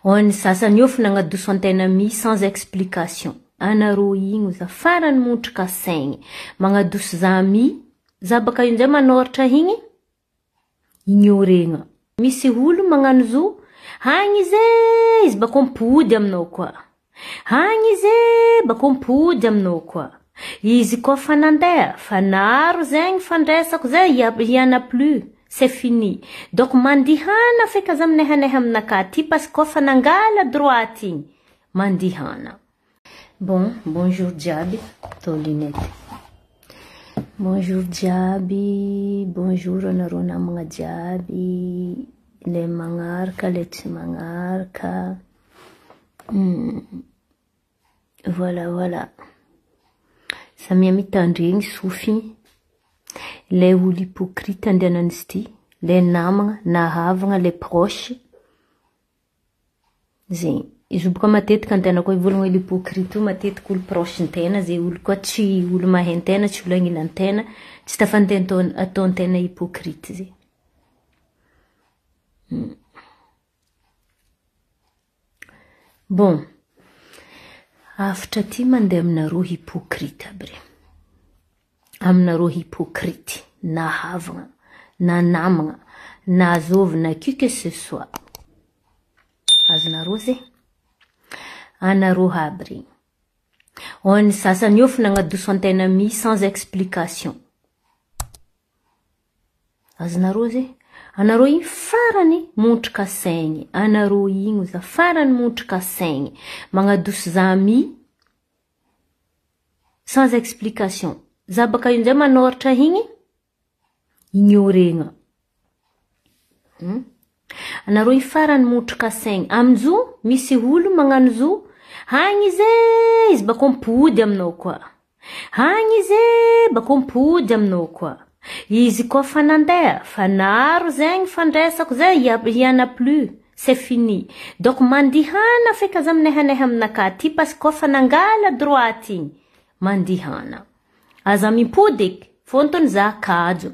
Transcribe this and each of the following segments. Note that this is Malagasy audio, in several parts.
Ao ny sasany eo fa nagnadoso antena mi sans explication. Anarô igny za farany montrika saigny. Magnadoso za mi, za baka io ndray manôratra igny, ignoregna. Misy olo magnano zo, agny izy e, izy bako mipody aminao koa. Agny izy e, bako mipody aminao koa. Izy koa fa nandeha, fa naro zegny fandraisako zay, il y en a plus, c'est fini. Donc mandihana feky aza minehaneha aminakahy aty parce que koa fa nangala droite igny, mandihana. Bon, bonjour jiaby, atao lunette. Bonjour jiaby, bonjour anareo namagna jiaby, le magnaraka, le tsy magnaraka. Voilà, voilà. Samia mitandregny sofigny, le olo hypocrite andehanan'izy ty, le namagna na havagna, le proche. Zegny. Izy io boka matetika antegna koa hivolagna olo hypocrite io matetiky olo proche ntegna zay olo koa tsy olo mahay antegna, tsy olo agnilan-tegna, tsy tafantena ataon-tegna hypocrite zay. Bon, hafatra ty mandeha aminareo hypocrite aby re. Aminareo hypocrite, na havagna, na namagna, na zôvy, na qui que ce soit. Azonareo ze? Anareo aby regny. Ao ny sasany eo fa nagnadoso antena mi sans explication. Azonareo ze? Anareo igny farany montrika saigny. Anareo igny za farany montrika saigny. Magnadoso za mi sans explication. Za baka io ndray manôratra igny, ignoregna. Anareo igny farany montrika saigny. Aminjo misy olo magnano zo, agny izy e, izy bako mipody aminao koa. Agny izy e, bako mipody aminao koa. Izy koa fa nandeha, fa naro zegny fandraisako zay, il y en a plus, c'est fini. Donc mandihana feky aza minehaneha aminakahy aty parce que koa fa nangala droite igny, mandihana. Aza mipody eky, fôntony za kajo.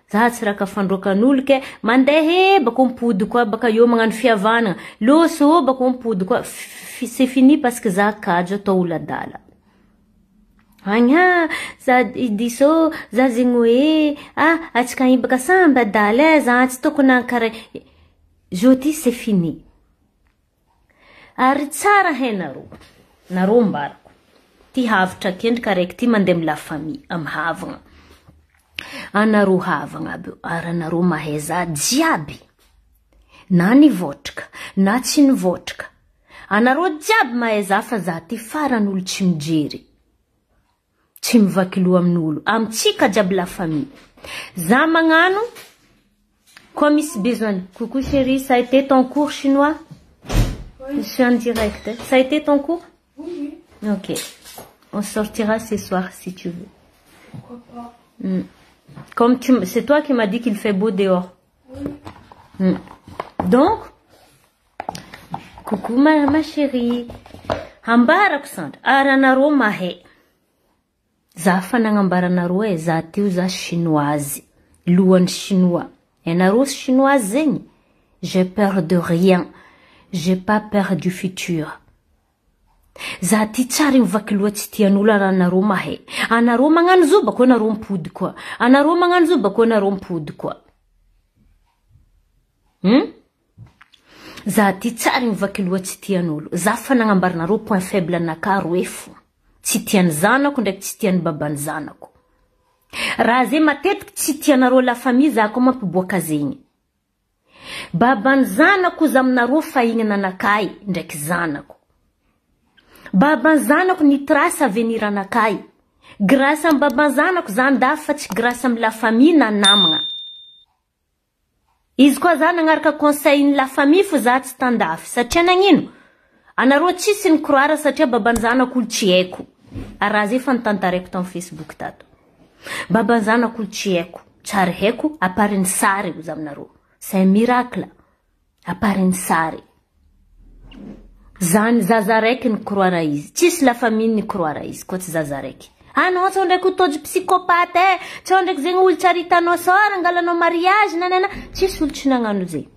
Za tsy raha ka fandroakan'olo ke mandeha e bako mipody koa baka eo magnano fihavanana. Lôso bako mipody koa, c'est fini parce que za kajo atao olo adala. Agny ha, za diso, za zegny hoe, ah, atsika igny baka samby adala e, za tsy tokony hankara. Zo ty c'est fini. Ary tsara hainareo, nareo ambarako. Ty havitra akendriky araiky ty mandeha amy la famille, amy havagna. Anareo havagna aby io, ary anareo mahay za jiaby. Na nivôtraka, na tsy nivôtraka. Anareo jiaby mahay za fa za ty farany olo tsy mijery. Tsy mivaky loha amin'olo. Amitsika jiaby la famille. Za magnano, koa misy besoin. Coucou chérie, ça a été ton cours chinois? Oui. Je suis en direct. Ça a été ton cours? Oui, oui. Ok. On sortira ce soir si tu veux. Pourquoi pas? Comme tu, c'est toi qui m'as dit qu'il fait beau dehors. Oui. Donc, coucou ma chérie. Ambarako sandra, ary anareo mahay. Za fa nagnambaranareo e, za teo za chinoise. Lohan'ny chinois. Ianareo chinoise zegny? J'ai peur de rien. J'ai pas peur du futur. Za ty tsary mivaky loha tsy tian'olo ary anareo mahay. Anareo magnano zo bako anareo mipody koa. Anareo magnano zo bako anareo mipody koa. Za ty tsary mivaky loha tsy tian'olo. Za fa nagnambaranareo point faible anakahy roe fo. Tsy tian'ny zanako ndraiky tsy tian'ny baban'ny zanako. Raha zay matetiky tsy tianareo la famille za koa mampiboaka zegny. Baban'ny zanako za aminareo fahignana anakahy ndraiky zanako. Baban'ny zanako ny trace avenir anakahy. Grâce amy baban'ny zanako za andafy fa tsy grâce amy la famille na namagna. Izy koa za nagnaraka conseil ny la famille fo za tsy tandafy. Satria nagnino? Anareo tsisy ny croire satria baban'ny zanako olo tsy haiko. Ary raha zay fa nitantaraiko tamin'ny Facebook tato. Baban'ny zanako olo tsy haiko. Tsary haiko, à part ny sary hozy aminareo. C'est un miracle. À part ny sary. Zany zaza raiky ny croire izy. Tsisy la famille ny croire izy koa tsy zaza raiky. Anao tsao ndraiky ho tojo psychopathe e. Tsao ndraiky zegny olo tsy aritanao sora angalanao mariage na na na. Tsisy olo tsy nagnano zay.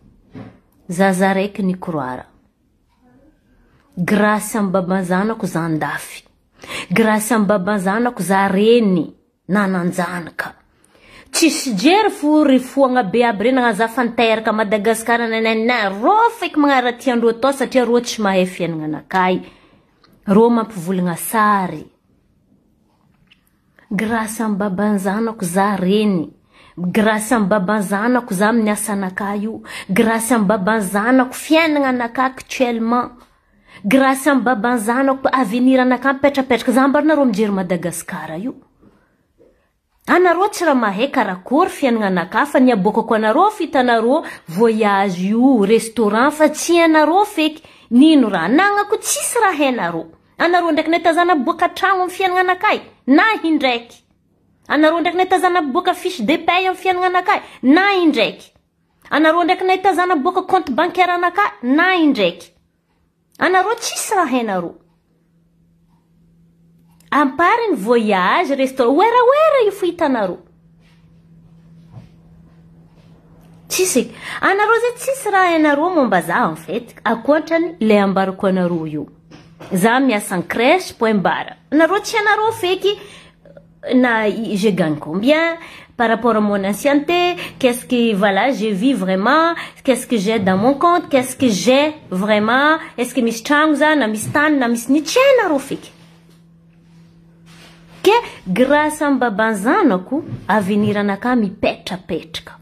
Zaza raiky ny croire. Grâce amy baban-zanako za andafy. Grâce amy baban-zanako za reny nananjanaka. Tsisy jery fo ry foagna be aby reny nagnano za fa niteraka Madagasikara nanana rô feky magnaraty andreo atao satria rô tsy mahay fiaignananakay. Rô mampivolagna sary. Grâce amy baban-zanako za reny. Grâce amy baban-zanako za amin'ny asanakay io. Grâce amy baban-zanako fiaignananakay actuellement. Grâce amy baban-zanako avenir anakay mipetrapetraka. Za ambaranareo mijery Madagasikara io. Anareo tsy raha mahay karakory fiaignananakay fa ny aboakako anareo fitanareo voyage io, restaurant fa tsy hainareo feky. Nino raha anagnako tsisy raha hainareo. Anareo ndraiky nahita boaka tragno amy fiaignananakay na indraiky. Anareo ndraiky nahita boaka fiche de paie amy fiaignananakay na indraiky. Anareo ndraiky nahita boaka compte bancaire anakay na indraiky. Anareo tsisy raha hainareo. Ampariny voyage, restaurant, oeraoera io fo hitanareo. Tsisy. Anareo zay tsisy raha hainareo momba za en fait. Akoatrany le ambarako anareo io. Za miasa en crèche point barre. Anareo tsy hainareo feky na je gagne combien par rapport à mon ancienneté, qu'est-ce que voilà, je vis vraiment, qu'est-ce que j'ai dans mon compte, qu'est-ce que j'ai vraiment, est-ce que misy tragno za na misy tany na misy ny tsy hainareo feky. Ke grâce amy baban-zanako avenir anakah mipetrapetraka.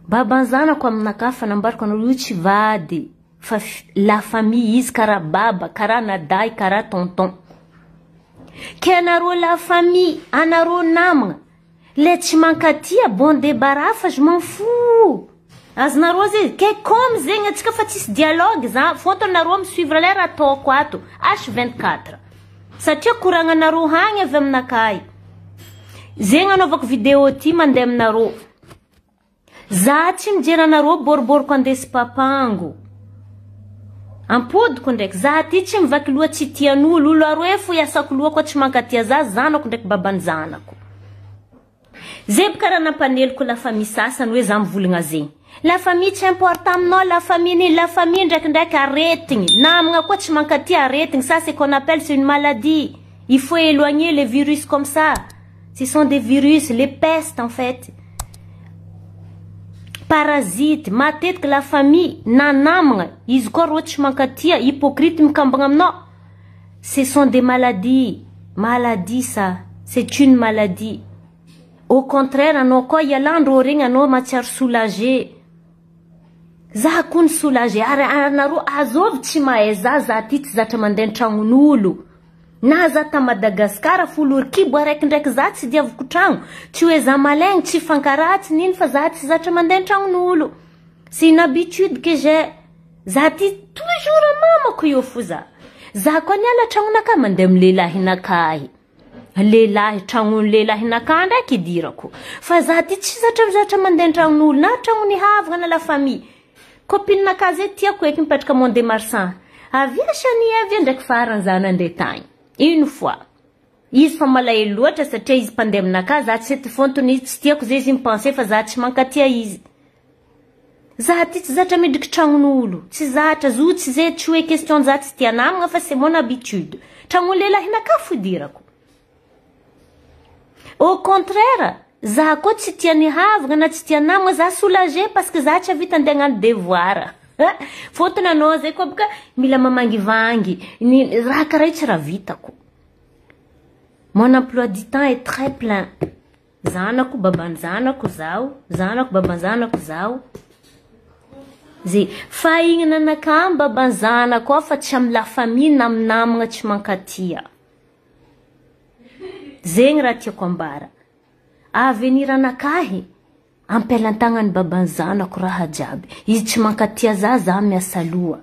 Baban-zanako aminakah fa nambarako anareo io tsy vady fa la famille izy karaha baba, karaha nadahy, karaha tonton. Ke anareo la famille, anareo namagna, le tsy mankatia bon débarras fa je m'en fous. Azonareo zay ke comme zegny atsika fa tsisy dialogue za fôtony nareo misuivre le raha ataoko ato H24. Satria koragnanareo hagny avy aminakay. Zegny anaovako vidéo ty mandeha aminareo. Za tsy mijery anareo boriboriko andesy papango. Ampodiko ndraiky za ty tsy mivaky loha tsy tian'olo olo aroe fo iasako loha koa tsy mankatia za zanako ndraiky babany zanako. Zay bôka raha nampaneliko la famille sasany hoe za mivolagna zegny. La famille tsy important aminao la famille niny la famille ndraikindraiky aretigny namagna koa tsy mankatia aretigny ça c'est qu'on appelle c'est une maladie. Il faut éloigner les virus comme ça. Ce sont des virus, les pestes en fait. Parasite, matetiky la famille na namagna izy koa rô tsy mankatia hypocrite mikambagna aminao. Ce sont des maladies. Maladie ça, c'est une maladie. Au contraire anao koa ialandrô regny anao mahatsiaro soulagé. Za koa ny soulagé ary anareo azovy tsy mahay za za ty tsy zatra mandeha an-tragnon'olo. Na za ta Madagasikara folo kibo araiky ndraiky za tsy diaviko tragno. Tsy hoe za malaigny tsy fankaratsy nino fa za tsy zatra mandeha an-tragnon'olo. C'est une habitude que j'ai. Za ty toujours mamako io fo za. Za koa niala tragnonakahy mandeha amy lehilahinakahy. Lehilahy tragnon'ny lehilahinakahy ndraiky idirako. Fa za ty tsy zatra zatra mandeha an-tragnon'olo na tragnon'ny havagna na la famille. Copine-nakahy zay tiako eky mipetraka Mont de Marsan. Avia Shani avia ndraiky farany za nandeha tagny. Une fois. Izy fa malahelo loatra satria izy mpandeha aminakahy za tsy fontony izy tsy tiako zay izy mipense fa za tsy mankatia izy. Za ty tsy zatra midriky tragnon'olo. Tsy zatra zo tsy zay tsy hoe question za tsy tia namagna fa c'est mon habitude. Tragnon'ny lehilahinakahy fo idirako. Au contraire, za koa tsy tia ny havagna na tsy tia namagna za soulagé parce que za tsy avita andeha hagnano devoir. Fôtony anao zay koa boka mila mamangivangy. Ny raha karaha io tsy raha vitako. Mon emploi du temps est très plein. Zanako, baban-janako zaho, zanako, baban-janako zaho. Zay fa igny nanakahy baban-zanako ao fa tsy amy la famille na amy namagna tsy mankatia. Zegny raha tiako ambara. Avenir anakahy ampelantagnany baban-zanako raha jiaby. Izy tsy mankatia za, za miasa loha.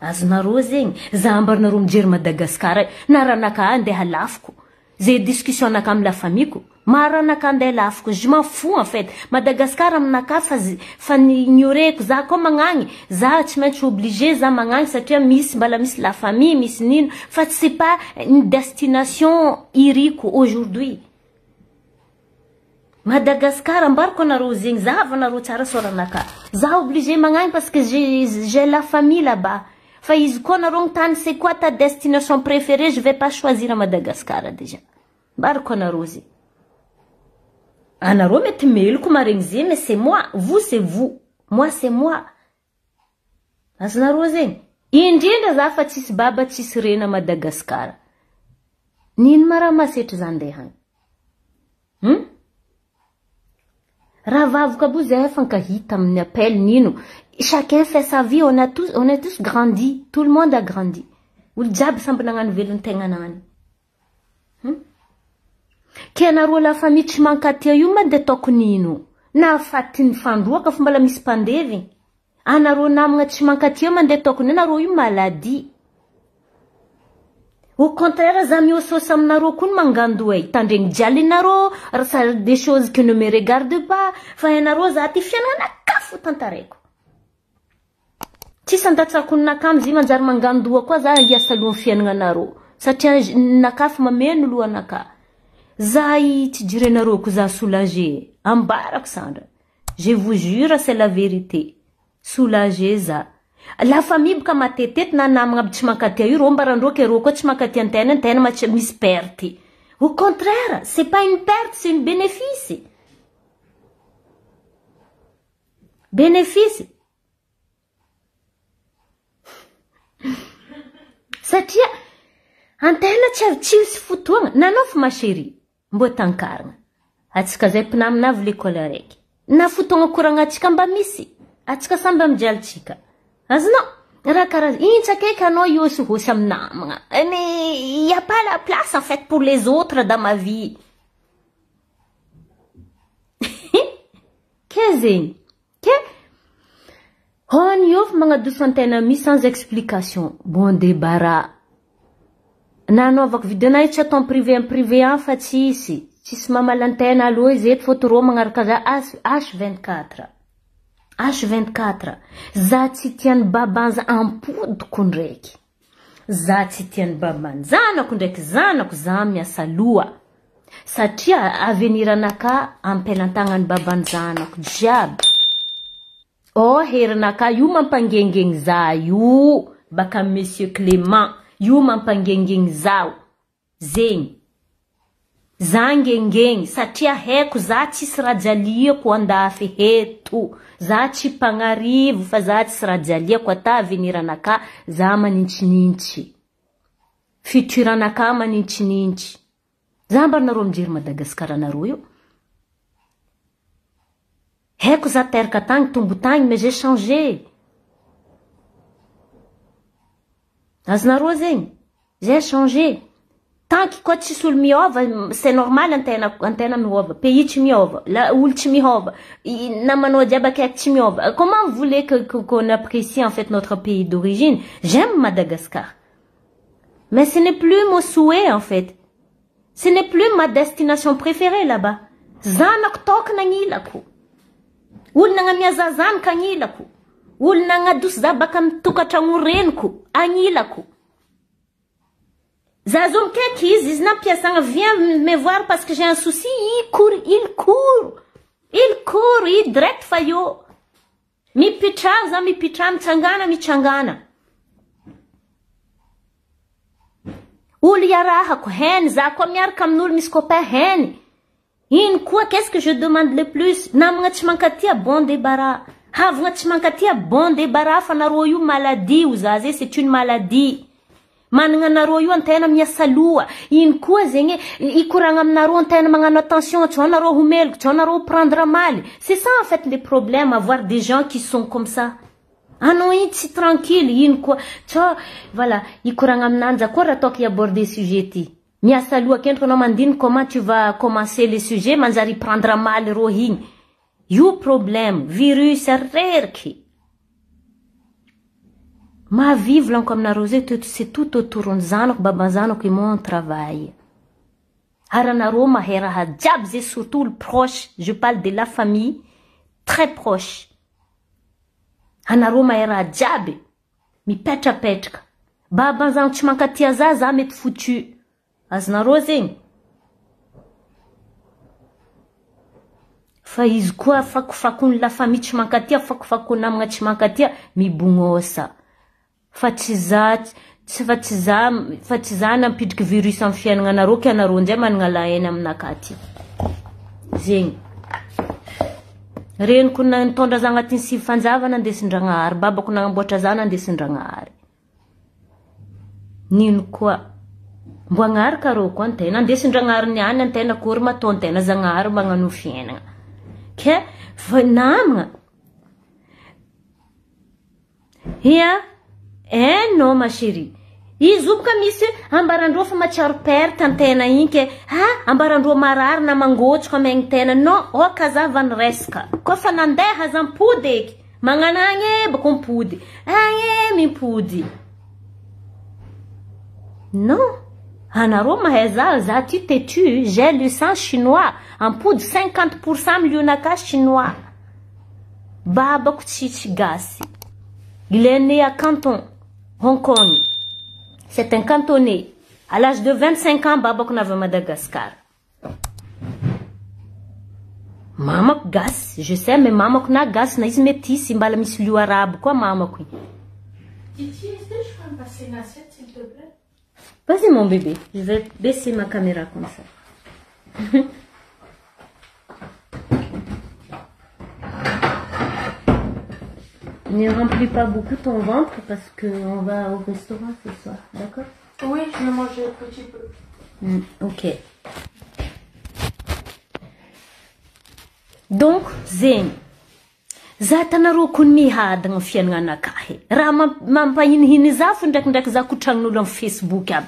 Azonareo zegny, za ambaranareo mijery Madagasikara na raha anakahy andeha lafiko. Zay discussion anakahy amy la famille-ko. Maro anakahy andeha lafiko. Je m'en fous en fait. Madagasikara aminakahy fa fa ignoreko za koa magnagny. Za tsy maintsy obligé za magnagny satria misy mbala misy la famille, misy nino fa c'est pas une destination iriko aujourd'hui. Madagascar ambarako anareo zegny zahavanareo tsara soranakahy. Za obligé magnagny parce que j'ai la famille là-bas. Fa izy koa anareo agnontany c'est quoi ta destination préférée, je vais pas choisir Madagascar déjà. Mbarako anareo zegny. Anareo mety meloko maregny zegny mais c'est moi, vous c'est vous, moi c'est moi. Azonareo zegny? Indrindra za fa tsisy baba tsisy reny à Madagascar. Nino ma raha masetry za andeha agny? Hum? Rahavaviko aby io zahay fankahita amin'ny appel nino. Chacun fait sa vie, on a tous, on a tous grandi, tout le monde a grandi. Olo jiaby samby nagnano velon-tegnanany. Hum? Ke anareo la famille tsy mankatia io ma de ataoko nino? Nahafaty ny fandroaka fa mbola misy mpandevy. Anareo namagna tsy mankatia mandeha ataoko nino? Anareo io maladie. Au contraire za miôsôsy aminareo koa ny mangando e. Tandregny jialinareo, ça des choses qui ne me regardent pas. Fa hainareo za ty fiainanakahy fo tantaraiko. Tsisy andatsako ny nakamy izy manjary mangandoha koa za hiasa alohan'ny fiainagnanareo. Satria nakahy fa mameno lohanakahy. Za tsy jirenareo ko za soulagé. Ambarako sandra. Je vous jure c'est la vérité. Soulagé za. La famille boka matetety na namagna aby tsy mankatia io rô mbarandrô ke rô koa tsy mankatia antena, antena misy perte. Au contraire, c'est pas une perte, c'est une bénéfice. Bénéfice. Satria antena tsy avy tsy misy fotoagna. Nanao ma chérie, mbô tankaragna. Atsika zay mpinamana avy l'école araiky. Na fotoagna koragnantsika mba misy. Atsika samby amijalitsika. Azonao? Raha karaha iny tsy akaiky anao hiôsihôsy amy namagna. Mais il y a pas la place en fait pour les autres dans ma vie. Ke zegny? Ke? Hony io fa magnadoso antena misy sans explication. Bon débarras. Nanaovako vidéo na io tsy atao en privé en privé any fa tsisy. Tsisy mamaly antena aloha izy eto fô rô magnaraka za H24. H24. Za tsy tian'ny babanza ampodiko ndraiky. Za tsy tian'ny babanzanako ndraiky zanako za miasa loha. Satria avenir anakahy ampelantagnan'ny babanzanako jiaby. Oh herinakahy io mampangengeny za io baka Monsieur Clément io mampangengeny zaho. Zegny. Za ngengeny satria haiko za tsisy raha jaliako andafy eto. Za tsy mpagnarivo fa za tsisy raha jaliako ata avenir anakahy za manintsinintsy. Futur anakahy manintsinintsy. Za mba nareo mijery Madagasikara anareo io. Haiko za teraka tagny tombo tagny mais j'ai changé. Azonareo zegny? J'ai changé. Tant que koa tsisy olo miôva, c'est normal antena miôva. Pays tsy miôva, la olo tsy miôva, namanao jiaby akaiky tsy miôva. Comment vous voulez qu'on apprécie en fait notre pays d'origine? J'aime Madagascar. Mais ce n'est plus mon souhait en fait. Ce n'est plus ma destination préférée là-bas. Zanako tokana agnilako. Olo nagnamia zanaka agnilako. Olo nagnadosy za baka mitokatragno reniko agnilako. Za zo mikaiky izy, izy nampiasagna viens me voir parce que j'ai un souci, il court, il court. Il court, il direct fa io. Mipitraha za mipitraha mitsangana mitsangana. Olo iarahako heny za koa miaraka amin'olo misy copain heny. Ino koa qu'est-ce que je demande le plus? Namagna tsy mankatia bon débarras. Havagna tsy mankatia bon débarras fa nareo io maladie o za zay c'est une maladie. Managna anareo io antena miasa loha. Ino koa zegny ikoragna aminareo antena magnano attention tsy anareo ho meloko, tsy anareo prendre mal. C'est ça en fait le problème, avoir des gens qui sont comme ça. Anao iny tsy tranquille ino koa. Tsao voilà, ikoragna aminanjy akory ataoko iaborder sujet ty. Miasa loha akendriky anao mandiny comment tu vas commencer le sujet manjary prendre mal rô igny. Io problème, virus reriky. Mahavivy lanko aminareo zay c'est tout autour ny zanako, babanzanako et mon travail. Ary anareo mahay raha jiaby zay surtout olo proche, je parle de la famille très proche. Anareo mahay raha jiaby mipetrapetraka. Babanzanako tsy mankatia za, za mety foutu. Azonareo zegny? Fa izy koa fakofakony la famille tsy mankatia, fakofakony namagna tsy mankatia, mibognosa. Fa tsy za tsy fa tsy za fa tsy za nampidriky virus amin'ny fiaignananareo ke anareo ndray managna la haine aminakahy ty. Zegny. Reniko nitondra za agnatin'ny sivy fanjava nandesin-dragnahary, babako nagnamboatra za nandesin-dragnahary. Nino koa. Mbo agnaraka rô koa antegna, andesin-dragnahary niany antegna akory ma ataon-tegna Zagnahary magnano fiaignana. Ke fa namagna Ia, eh non ma chérie. Izy io boka misy ambarandreo fa mahatsiaro perte antena igny ke ah ambarandreo marary na mangôtsaka amaigny tena. Non, aoka azava ny resaka. Koa fa nandeha aza mipody eky. Magnano agny e bako mipody. Agny e mipody. Non. Anareo mahay za, za ty têtu, j'ai le sang chinois. Ampody 50% milionaka chinois. Babako tsisy gasy. Il est né à Canton, Hong Kong. C'est un cantonais. À l'âge de 25 ans, babako navy à Madagascar. Mamako gasy, je sais, mais mamako na gasy na izy métis, mbala misy lio arabe koa mamako. Titi, est-ce que je peux me passer une assiette, s'il te plaît? Vas-y mon bébé, je vais baisser ma caméra comme ça. Ne remplis pas beaucoup ton ventre parce qu'on va au restaurant ce soir, d'accord? Oui, je vais manger un petit peu. Ok. Donc, zegny. Za tanareo kony mihadagna fiaignananakahy. Raha mampahinihiny za fo ndraikindraiky za kotragn'olo amin'ny Facebook aby.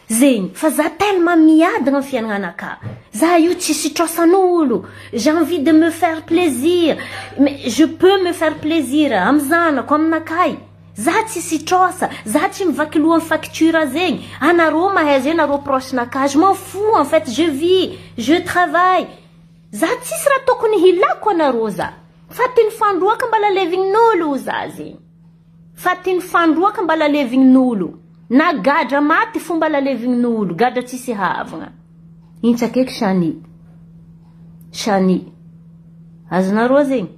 Zegny, fa za tellement miadagna fiaignananakahy. Za io tsisy trosan'olo. J'ai envie de me faire plaisir. Mais je peux me faire plaisir amy zanako, aminakahy. Za tsisy trosa, za tsy mivaky loha amy facture zegny. Anareo mahay zegny, nareo proche nakahy. Je m'en fous en fait, je vis, je travaille. Za tsisy raha tokony hilako anareo za. Fa ty ny fandroaka mbala levignin'olo za zegny. Fa ty ny fandroaka mbala levignin'olo. Na gadra maty fo mbala levignin'olo, gadra tsisy havagna. Intsy akaiky Shani. Shani. Azonareo zegny.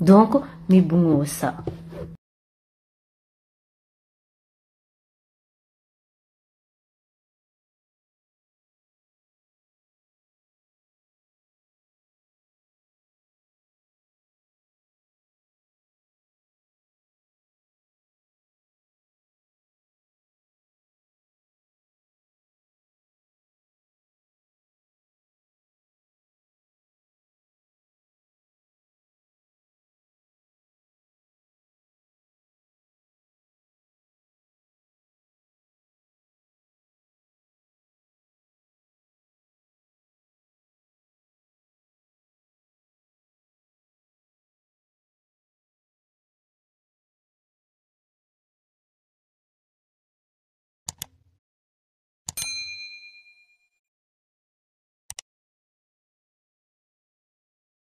Donc mibognosa.